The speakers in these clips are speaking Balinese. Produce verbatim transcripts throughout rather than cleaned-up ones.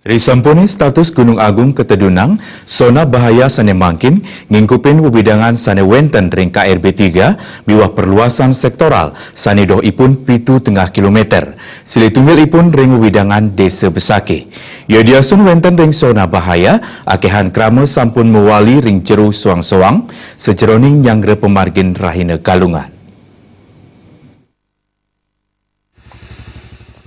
Risampune status Gunung Agung katedunang, zona bahaya sane mangkin ngingkupin wewidangan sane wenten ring K R B tiga miwah perluasan sektoral sane dohipun pitu tengah kilometer. Silih tunggilipun ring wewidangan Desa Besakih. Yadiastun wenten ring zona bahaya, akehan krama sampun mawali ring jero soang-soang, sajeroning nyanggra pamargin rahina Galungan.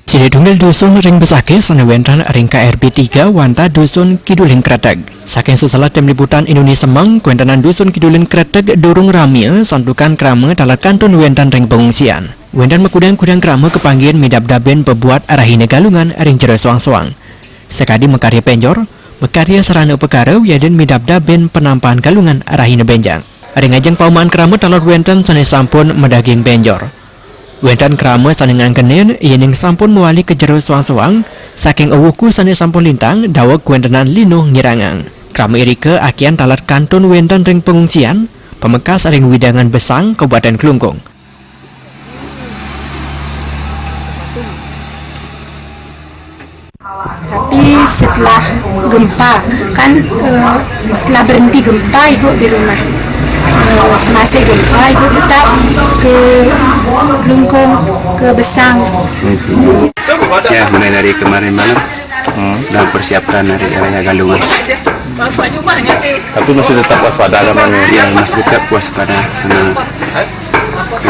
Silih tunggil dusun ring Besakih sane wenten ring K R B tiga wantah dusun Kiduling Kreteg. Saking Seselah Tim Liputan Indonesia Semeng, kawentenan dusun Kiduling Kreteg durung ramia santukan krama taler kantun wenten ring pengungsian. Wenten makudang-kudang krama kapanggihin midabdabin pabuat rahina Galungan ring jero soang-soang. Sakadi makarya penjor, makarya sarana upakara wiadin midabdabin panampahan Galungan rahina benjang. Ring ajeng paumahan krama taler wenten sane sampun madaging penjor. Wenten krama sane ngangkenin yening sampun mawali ka jero soang-soang, saking awuku sane sampun lintang, daweg kawentenan linuh ngirangang. Krama irika akehan taler kantun wenten ring pengungsian, pamekas ring wewidangan Besang, Kabupaten Klungkung. Tapi setelah gempa, kan, eh, setelah berhenti gempa, Ibu di rumah. Eh, semasa gempa, Ibu tetap ke Klungkung, ke Besang. Ya, mulai dari kemarin malam, hmm, sedang persiapkan hari raya Galungan. Tapi masih tetap waspada namanya? Ya, masih tetap waspada. Karena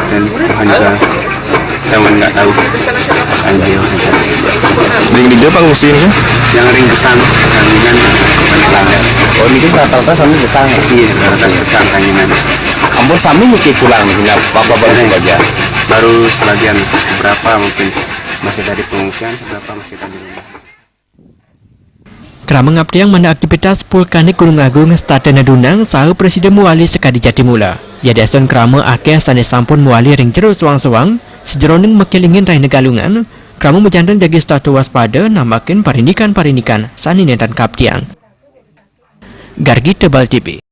Kan Tuhan juga, kita nggak tahu. Ayo. Ring di apa ngungsi ini? Yang ring Besang, Galungan, Besang. Oh, ini kan rata-rata sampai Besang ya? Iya, rata-rata Besang, Galungan. Ampun, sami niki pulang nih, nggak apa-apa, baru sebagian. Baru sebagian, berapa mungkin masih dari pengungsian, berapa masih tadi rumah. Krama ngaptiang manah aktivitas vulkanik Gunung Agung setata nedunang saha prasida mawali sakadi jati mula. Yadiastun krama akeh sane sampun mawali ring jero soang-soang, sajeroning makelingin rahina Galungan, krama majanten jagi setata waspada nambakin parindikan-parindikan sane nenten kaptiang. Gargi Tebal T V.